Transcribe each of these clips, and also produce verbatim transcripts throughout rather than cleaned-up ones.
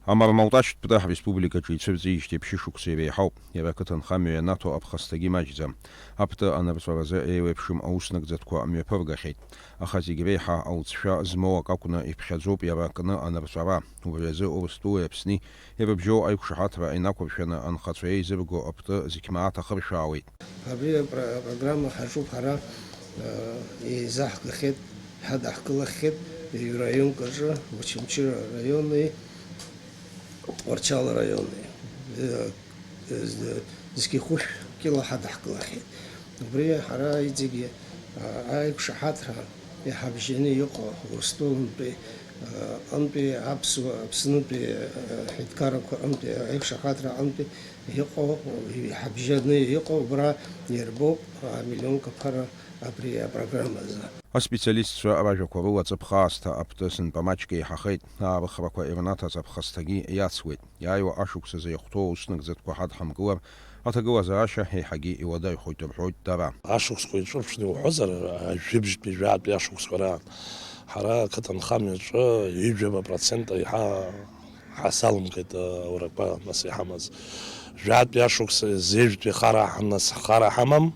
Амармалташьтә пты ҳреспубликаҿы ицәырҵижьҭеи ԥшьышықәса иреиҳауп. Иара ақыҭанхамҩа ианаҭо аԥхасҭагьы маҷӡам. Апты анырҵәаразы еиуеиԥшым аус нагӡатәқәа мҩаԥыргахьеит. Аха зегь реиҳа алҵшәа змоу акы акәны иԥхьаӡоуп иара акны анырҵәара. Убри азы Урыстәылеи Аԥсни ирыбжьоу аиқәшаҳаҭра инақәыршәаны анхацәа еизырго апты зқьмааҭ ахыршәаауеит. Абри апро-, апрограмма ҳаҿуп ҳара, э, еизаҳгахьеит, ҳадаҳкылахьеит ҩ-раионк аҿы, Очамчыра араиони Тҟәарчал араиони. Э, э, з-, зқьи хәышә кьыла ҳадаҳкылахьеит. Убри ҳара иҵегьы, а, аиқәшаҳаҭра иҳабжьаны иҟоу Урыстәылантәи, а, антәи аԥсуа, Аԥснытәи, а, ҳәынҭқаррақәа рынтәи аиқәшаҳаҭра антәи иҟоу, иҳабжьаны иҟоу убра ирбоуп амиллионқәа ԥара абри апрограммазы. Аспециалистцәа ражәақәа рыла ҵыԥх аасҭа апты сынтәа маҷк еиҳахеит, аарыхрақәа ирнаҭаз аԥхасҭагьы иацлеит. Иааиуа ашықәсазы иахәҭоу аус нагӡатәқәа ҳадҳамкылар, аҭагылазаашьа еиҳагьы иуадаҩхоит, рҳәоит дара. Ашықәсқәа иҿырԥшны иуҳәозар, ажәибжьтәи жәаатәи ашықәсқәа раан ҳара ақыҭанхамҩаҿы ҩажәаба процент еиҳа ҳазалымгеит, аурақәа нас иҳамаз. Жәаатәи ашықәс зежәтәи хара ҳа-, нас хара ҳамам,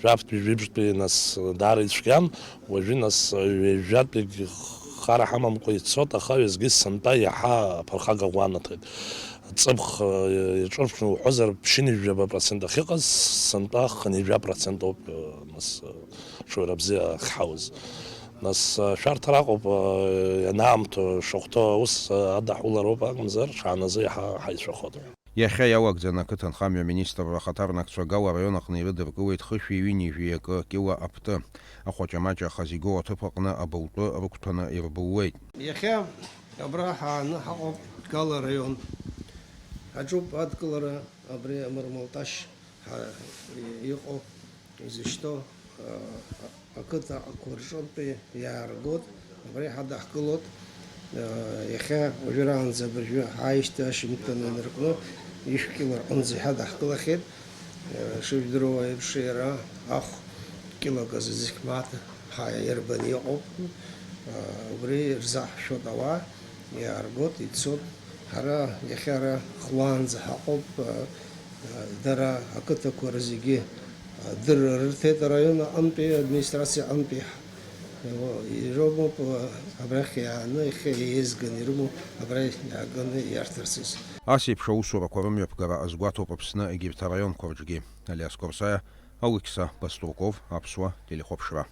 жәафтәи жәибжьтәи нас даара ицәгьан, уажәы нас ҩажәатәи хара ҳамамкәа ицот, аха уеизгьы сынтәа иаҳа аԥырхага ӷәанаҭеит. Ҵыԥх, э, иҿырԥшны уҳәозар, ԥшьынҩажәаба процент ахьыҟаз, сынтәа хынҩажәа процент ауп, э, нас, э, ҽуара бзиа ахьҳауз. Нас, э, шәарҭар акәуп, э, ианаамҭоу шахәҭоу аус, э, адаҳулароуп акәымзар, ҽааназы иаҳа ҳаицәахоит. Иахьа иалагӡаны ақыҭанхамҩа аминистрра ахаҭарнакцәа Гала араион аҟны ирыдыркылеит хышәи ҩынҩажәи акы кьыла апты. Ахәаҷамаҷа ахазиго аҭыԥ аҟны абылтәы рықәҭәаны ирбылуеит. Иахьа абра ҳааны ҳаҟоуп Гала араион. Ҳаҿуп адкылара абри амармалташь ҳа-, иҟоу, изышьҭоу, а, ақыҭақәа рҿынтәи иааргоит, абра иҳадаҳкылоит. Иахьа уажәраанӡа абыржәы ҳааижьҭеи ашьыжьымҭан инаркны ишә кьыла рҟынӡа иҳадаҳкылахьеит. Шыжәдыруа еиԥш, иара ахә кьылак азы зқьмааҭ ҳа-, иарбаны иҟоуп. Убри ирзаҳшәоит ауаа, иааргоит, ицоит. Ҳара иахьа ара хәлаанӡа ҳаҟоуп. Дара ақыҭақәа рзегьы адырра рырҭеит араион аҟынтәи, администрациа аҟынтәи. Ирымоуп, абрахь иааны, иахьа еизганы ирымоуп, абра иааганы иарҭарц азы. Ас еиԥш аусурақәа рымҩаԥгара азгәаҭоуп Аԥсны егьырҭ араионқәа рҿгьы. Алиас Корсаиа, Алықьса Баструков, Аԥсуа телехәаԥшра.